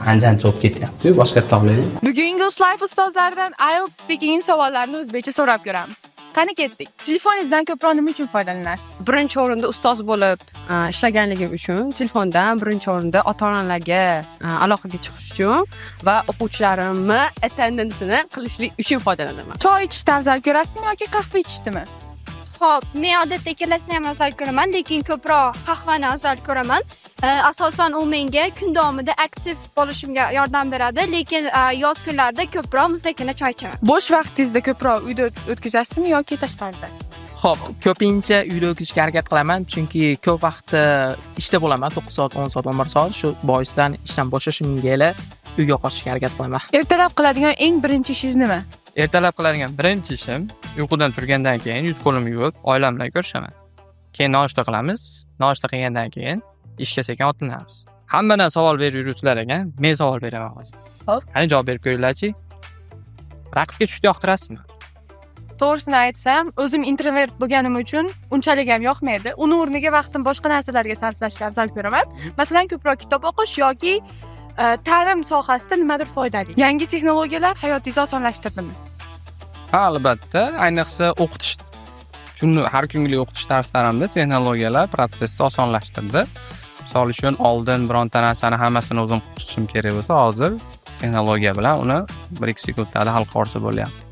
Ancha ancha bo'lib ketyapti-yu, boshqa olaylik. Bugun English Life ustozlaridan IELTS speaking savollarini o'zbekcha so'rab ko'ramiz. Qani, ketdik. Telefoningizdan ko'proq nima uchun foydalanasiz? Birinchi o'rinda ustoz bo'lib ishlaganligim uchun telefondan birinchi o'rinda ota onalarga aloqaga chiqish uchun va o'quvchilarimni attendance'ini qilishlik uchun foydalanaman. Choy ichishni afzal ko'rasizmi yoki qahva ichishnimi? Xo'p, men odatda ikkalasini ham afzal ko'raman, lekin ko'proq qahvani afzal ko'raman. Asosan u menga kun davomida aktiv bo'lishimga yordam beradi, lekin yoz kunlarida ko'proq muzlakkina choy ichaman. Bo'sh vaqtingizda ko'proq uyda o'tkazasizmi yoki tashqarida? Xo'p, ko'pincha uyda o'tkazishga harakat qilaman, chunki ko'p vaqt ishda bo'laman, 9 soat, 10 soat, 11 soat. Shu boisdan ishdan bo'shashimga uyga qochishga harakat qilaman. Ertalab qiladigan eng birinchi ishingiz nima? Ertalab qiladigan birinchi ishim, uyqudan turgandan keyin yuz qo'limni yuvib, oilam bilan ko'rishaman. Keyin nonushta qilamiz. Nonushta qilgandan keyin ishga sekin otlanamiz. Hammadan savol berib yuribsizlar ekan, men savol beraman hozir. Xo'p. Qani, javob berib ko'ringlarchi. Raqsga tushishni yoqtirasizmi? To'g'risini aytsam, o'zim introvert bo'lganim uchun unchalik ham yoqmaydi. Uni o'rniga vaqtim boshqa narsalarga sarflashni afzal ko'raman. Masalan, ko'proq kitob o'qish yoki ta'lim sohasida nimadir foydali. Yangi texnologiyalar hayotingizni osonlashtirdimi? Ha, albatta. Ayniqsa o'qitish, shuni har kunlik o'qitish darslarimda texnologiyalar protsessni osonlashtirdi. Misol uchun, oldin bironta narsani hammasini o'zim qilib chiqishim kerak bo'lsa, hozir texnologiya bilan uni 1-2 sekundlarda hal qilib yuborsa bo'lyapti.